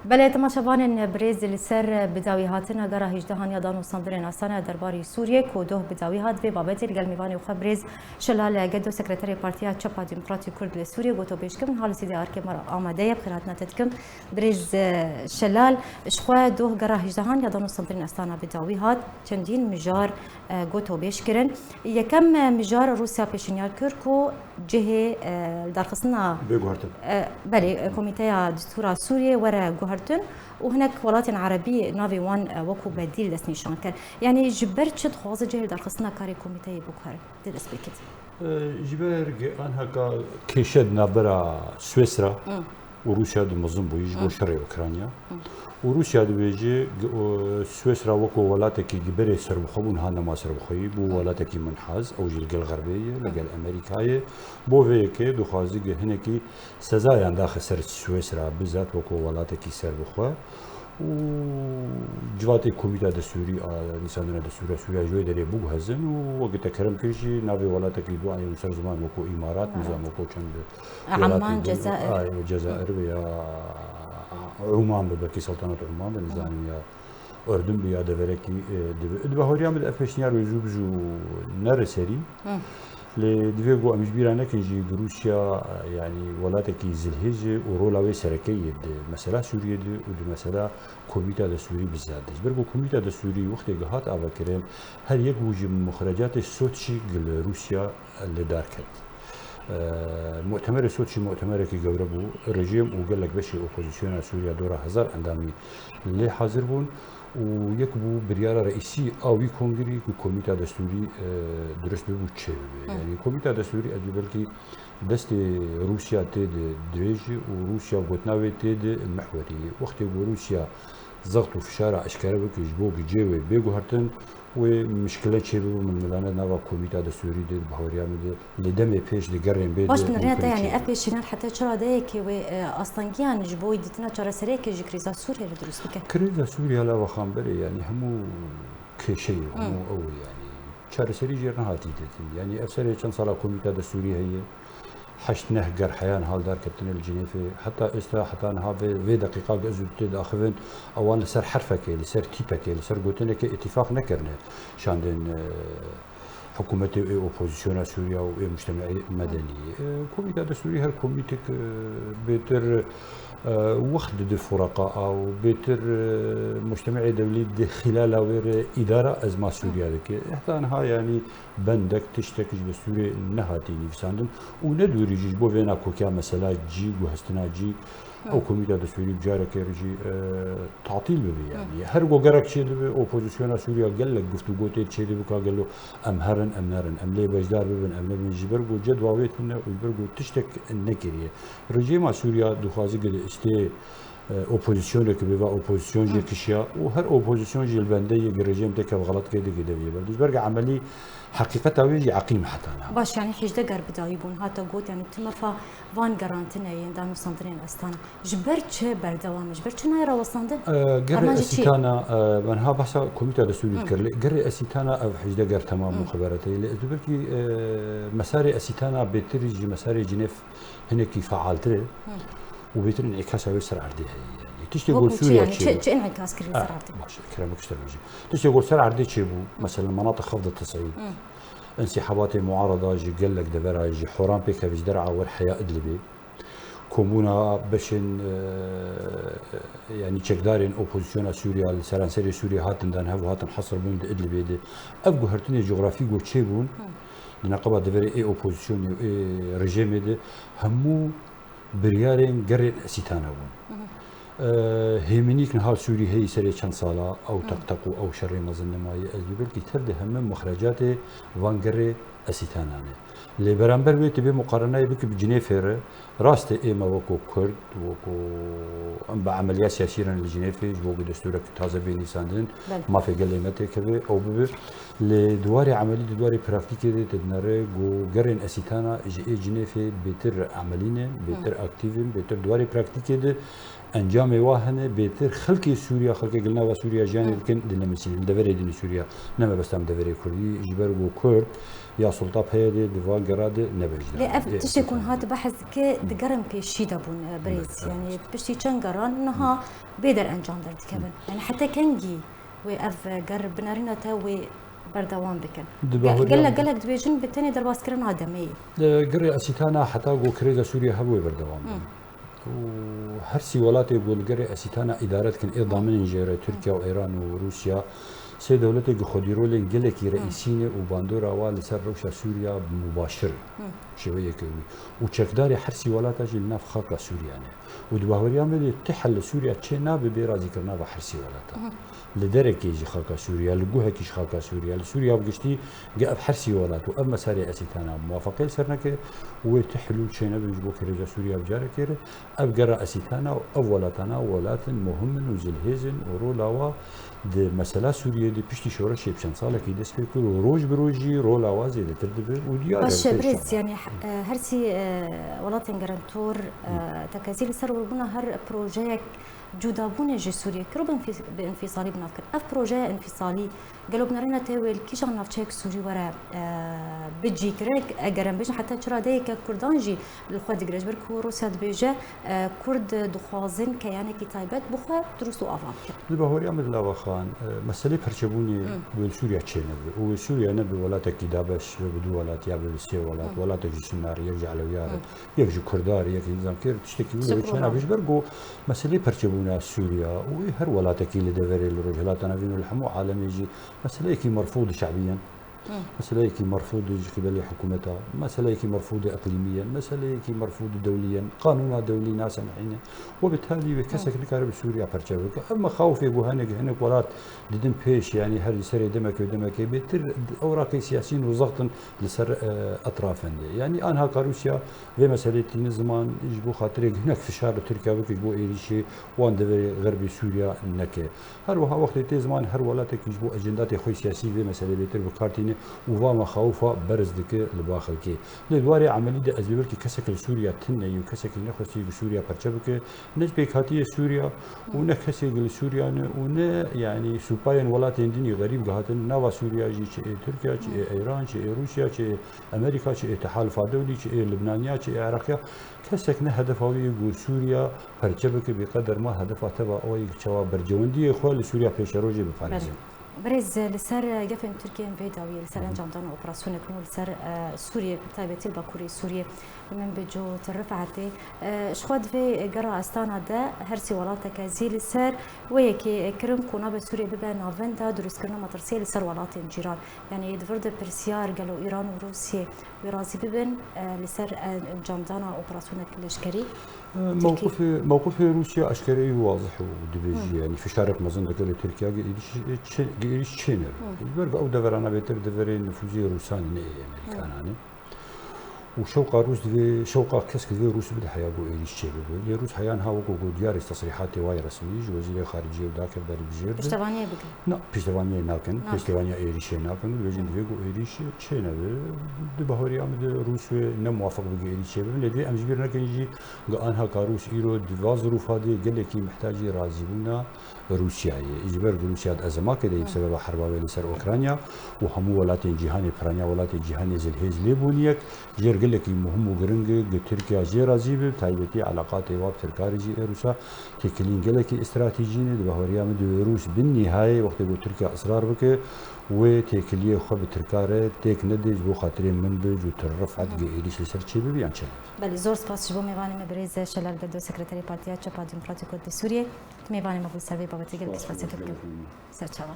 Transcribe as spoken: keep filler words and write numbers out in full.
Belê, temaşevanên birêz, li ser bi dawî hatina gera hejdehan ya danûstandinên astana derbarî Sûriyê ku doh bi dawî hat, vê babetê li gel mêvanê xwe birêz Şelal Gedo, sekreterê Partiya Çepa Demokratî Kurd li Sûriyê, gotobêj kim. Hal Sîdê Arkê me re amade ye, bi xêrhatina te dikim. Birêz, e, Şelal, ji xwe doh gera hejdehan ya danûstandinên astana bi dawî hat, çendîn mijar, e, gotobêj kirin. Yekem, e, mijar Rûsya pêşinyar kir ku cihê, e, darxistina, bê guhertin, e, belê, e, Komîteya Distûra Sûriyê were guhertin û hinek welatên erebî navê wan, e, wekû bedîl destnîşan kir. Yanî ji ber çi dixwaze cihê darxistina karê komîteyê biguhere, tê destpêkê? E, ji ber ge-, anheka kêşe di navbera Swêsra û Rûsya di mezin bûyî ji bo şerê Ukrayna. Û Rûsya dibêje, gi-, o, Swêsra weko welatekî gi berê serbixwe bûn, ha nema serbixweyî, bû welatekî minhaz, ew jî li gel Xerbê ye, li gel Amerîkayê. Bo vê yekê dixwaze gi hinekî sezayan daxe ser Swêsra, bizat weko welatekî serbixwe. Û civatê Komîta Destûrî a nîsandina destûra Sûriya ji wê derê biguhezin û wek te kerem kir jî navê welatekî du ayên ser ziman weko Îmarat, nizam weko çend Amman, welatî din, Cezair. Ay, Cezair be ya Uman be, belkî Seltanat Uman be, nizanim ya Urdun be ya deverekî, e, dibe. Di bahoriya min de ev pêşniyar wê zû bi zû nere serî. Lê divê ku em ji bîra nekin jî ku Rûsya, e, yanî welatekî zilhêz e û rola wê sereke ye di mesela Sûriyê de û di mesela Komîta Destûrî biziyade. Ji ber ku Komîta Destûrî wextê ku hat avakirin, her yek bû ji muxrecatê Soçî li Rûsya li dar ket. E, mutemerê Soçî mutemerekî gewre bû. Rejîm û gelek beşê opozisyona Sûriya, dora hezar endamî lê hazir bûn û yek bû biryara reîsî a wî kongirî ku Komîta Destûrî, e, dirust bibû çê bibe. Yanî Komîta Destûrî ez belkî destê Rûsya tê de dirêj e û Rûsya gotina wê tê de mihwerî ye. Wextê ku Rûsya zext û fişara eşkere bike ji bo ku cê wê bê guhertin, wê mişkile çê bibe, milmilane nava Komîta Destûrî de, di bahoriya min de, lê demê pêş de gerên bê. Baş, de nirêna te, yanî mumkin ev çê bibe. Pêşîner heta çira de yekê wê, e, astengiyan ji bo dîtina çareseriyekê ji krîza Sûriyê re dirust bike? Krîza Sûriya lava xamberê, yanî hemû kêşeyê, hemû ew e, yanî çareserî jê re nehatî dîtin. Yanî ev serê çend sala Komîta Destûrî heye. Heşt neh gerheyan hal dar ketine li Cinêfê. Heta êsta, heta niha vê, vê deqîqa ku ez û tu tê diaxivin, ewan li ser herfekê, li ser tîpekê, li ser gotinekê îtîfaq nekirine şandên, e, hikûmetê û ê opozisyona Sûriya û ê mujtemeê medenî. E, Komîta Destûrî her komîtek, e, bêtir, e, wext dide furaqa a û bêtir, e, mujtemeê dewlî di xîlala wê re îdara ezma Sûriya dike. Heta niha, yanî, bendek, tiştek ji destûrê nehatî nivîsandin û ne dûrî jî ji bo vê nakokiya mesela cî, guhestina cî, ew Komîta Destûrî bi carekê re jî, e, tatîl bibe. Yanî her go gerek çêdibe, opozisyona Sûriya gelek guftûgo tê çêdibe ka gelo em herin, em nerin, em lê beşdar bibin, em nebin, ji ber ku cedwa wê tune û ji ber ku tiştek nekiriye. Rejîma Sûriya dixwaze gide istê e, opozîsyoneke bê, va opozîsyon jê kişiya û her opozîsyon jî li bendê yê, gi rejîm têkeve xeletke digire vê berdû. Ji ber ku emelî heqîqeta wê jî eqîm heta niha. Baş, yanî hejdeh ger bi dawî bûn, hate got, yanî tu mefa van gerantineyên danûstandinên Astana. Ji ber çi berdewam e? Ji ber çi nayê rawestandin? E, gerê Esîtana, e, me niha behsa Komîta Destûrî dikir, lê gerê Esîtana ev hejdeh ger temam bû xeberetê. Lê ez dibir kî, e, mesarê Esîtana bêtir ji mesarê Cinêv hinekî fealtir e û bêtir înîkasa wê ser erdê heye. Yanî tiştê ku li Sûriya çêbû. Çi, çi înîkas kirî ser erdê? Baş, kerem bike ji te bêjim. Tiştê ku li ser erdê çêbû, mesela menatik xeft de teseyîd. Însîhabatê muarada ji gelek devera, ji Horan pêkeve ji der'a wer heya Idlibê. Komûna beşên, e, yanî çekdarên opozisyona Sûriya li seranserê Sûriya hatin dan hev û hatin hesir bûn di Idlibê de. Ev guhertinê cografî ku çêbûn, di neqeba deverê ê opozisyonê û ê rejêmê de hemû biryarên gerên Esîtana bûn. E, hêminîk niha li Sûrî heyî serê çend sala, ew teqteq û ew şerê mezin nemaye, ez dibir kî tev de heme mexrecatê van gerê Esîtana ne. Lê beramber wê tu bê muqarenayê bikî bi Cinêfê re, rast e ê me weko Kurd, weko em bi emeliya siyasî re li Cinêfê, ji bo ku destûrek taze bê nîsandin, Belê. mafê gelê me têkeve, ew bibe. Lê di warê emelî, di warê praktîkê de tu dinere ku gerên Esîtana ji ê Cinêfê bêtir emelî ne, bêtir aktîf in, bêtir di warê praktîkê de encamê wa hene, bêtir xelkê Sûriya, xelkê gilnava Sûriya jiyanê dikin, dilemesînin, li deverê din li Sûriya, ne mebesta em deverê Kurdî, ji ber ku Kurd, Ya sulta P Y D di van gera de nebêjde. Lê ev tiştê ku niha tu behs dike, di gerên pêşî de bûn, e, birêz. Belê, yanî piştî çend geran niha bê derencam derdikevin. Yanî heta kengî wê ev, e, ger bi nerîna te wê berdewam bikin? Di Ge-, bawerîya gelek, min gelek dibêjin bi tenê derbaskirina demê ye. E, gerê Esîtana heta ku krêza Sûriye hebû wê berdewam bin. Û her sî welatê ku li gerê Esîtana îdare dikin, ê daminên jê re, Tirkiye û Îran û Rûsya, sê dewletê ku xwedî rolên gelekî reîsî ne û bandora wa li ser rewşa Sûriya mubaşir şêweyeke wî û çekdarê her sî welata jî li nav xaka Sûriya ne. Û di baweriya me de ti hel li Sûriya çê nabe bê razîkirina va her sî welata. Li derekê ji xaka Sûriya, li guhekî ji xaka Sûriya, li Sûriya bi giştî, ge ev her sî welat û ev meseleyê Esîtana muwafaqê li ser neke, wê ti hilûl çênebin ji bo kerêza Sûriya bi carekê re. Ev gera Esîtana û ev welatana welat in muhim in û zilhêz in û rola wa di mesela Sûriyê de piştî şoreşê bi çend salekî dest pê kir û roj bi roj jî rola wa zêdetir dibe û diyar e. Baş e, birêz, yanî, e, her sî, e, welatên gerentor, e, tekezî li ser wirbûna her projeyek cudabûnê ji Sûriyê kir û bi înfî-, bi înfîsalî bi nav kir. Ev projeya înfîsalî gelo bi nerîna te wê li kîjan navçeyek Sûrî were, e, bicî kirin? Eger em bêjin heta çi radeyeke Kurdan jî li xwe digire, ji ber ku Rûsya dibêje, e, Kurd dixwazin keyanekî taybet bi xwe dirust û ava bikin. Di baweriya min, Dilava Xan, e, meselê perçebûnê wê li Sûriya çênebe û wê Sûriya nebe welatekî dabeş, be bi du welat ya be bi sê welat, welatek ji Sunna re, yek ji Elewiya re, yek ji Kurda re, yek ji nizam kê re, tiştekî wilo wê çênabe. Ji ber ku meselê perçebûna Sûriya û wê her welatekî li deverê, li Rojhilata Navîn û li hemû alemê jî meseleyekî merfûd şe'bî ye. Meseleyekî merfûd ji qîbelê hikûmeta, meseleyekî merfûd îqlîmî ye, meseleyekî merfûd dewlî ye, qanûna dewlî nasemihîne. We bi tevlî wê kesek nikare bi Sûriya perçe bike. Ev mexawifê ku hinek, hinek welat didin pêş, yanî her li serê demekê û demekê bêtir, ewraqê siyasî û zext in li ser, e, etrafên de. Yanî anha ka Rûsya vê meselê tîne ziman ji bo xatirê hinek fişar li Tirkiye bike ji bo êrîşê wan deverê xerbê Sûriya neke. Her wiha wextê tê ziman her welatekî ji bo ecendatê xwe siyasî vê meselê bêtir bi kar tîne û va mexawifa berz dike li ba xelkê. Lê di warê emelî de ez bê belkî kesek li Sûriya tune yî û kesekî nexwestiye ku Sûriya perçe bike, ne ji pêkhatiyê Sûriya û ne kesê ku li Sûriya ne û ne, yanî, supayên welatên din yî xerîb gihatin nava Sûriya jî, çi ê Tirkiya, çi ê Îran, çi ê Rûsya, çi ê Amerîka, çi ê Tehalifa Dewlî, çi ê Libnaniya, çi ê Iraqiya. Kesek ne hedefa wî ye ku Sûriya perçe bike, bêqeder ma hedefa teva ew ye ku çawa bercewendiyê xwe li Sûriya pêşerojê biparêze. Belê. Birêz, li ser gefên Tirkiyê em vê dawiyê, li ser encamdana operasyonekî û li ser, e, Sûriyê, bi taybetî li Bakurê Sûriyê, min bi cot Rifetê, e, ji xwe di vê gera Astana de her sê welateke zî li ser wê yekê kirin ku nabe Sûriyê bibe navenda dirustkirina metirsiyê li ser welatên cîran. Yanî di vir de pirsyar, gelo Îran û Rûsiyê wê razî bibin, e, li ser, e, encamdana operasyonek leşkerî? E, Tirkî. Mewqifê, mewqifê Rûsya eşkereyî wazih û dibêjî, yanî fişarek mezin dike li Tirkiye, gi êrîş çê, gi êrîş çênebe. Ji ber ku ew deverana bêtir deverê nifûzê Rûsan ne ê Amerîkanan e. Û şewqa Rûs divê, şewqa kesk divê Rûs bide heya ku êrîş çêbibe. Lê Rûs heya niha wekî ku diyar e, tesrîhatê wa yê resmî ji Wezîrê Xariciyê û dakev berî bijêr de. Piştevaniyê bikin. Na, piştevaniyê nakin, nakin, piştevanîya êrîşê nakin û dibêjin divê ku êrîş çênebe. Di baweriya min de Rûs wê ne muwafiq bike êrîş çêbibe. Lê divê em ji bîr nekin jî ku anha ka Rûs îro di va zirûfa de gelekî mihtacî razîbûna Rûsyayê. Ji ber ku Rûsya di ezemakê de ye bi sebeba herba wê li ser Ukrayna û hemû welatên cîhanê, piraniya welatê cîhanê zilhêz lê bûn yek, jêr gelekî muhim û giring e ku Tirkiya jê razî be, bi taybetî eleqatê wa bi Tirka re jî ê Rûsa têkiliyên gelekî stratejî ne. Di baweriya min de wê Rûs bin nîhayê wextê ku Tirkiya israr bike, wê têkiliyê xwe bi Tirka re têk nede ji bo xatirê min be, ji tir Rifet gi êrîş li ser çêbibe yan çênebe. Belê, zor spas ji bo mêvanê me birêz Şelal Gedo, Sekreterê Partiya Çep a Demokratîk Kurdê Sûriyê. Tu mêvanê me bû ser vê babetê, gelek spasê te dikim. Ser çava.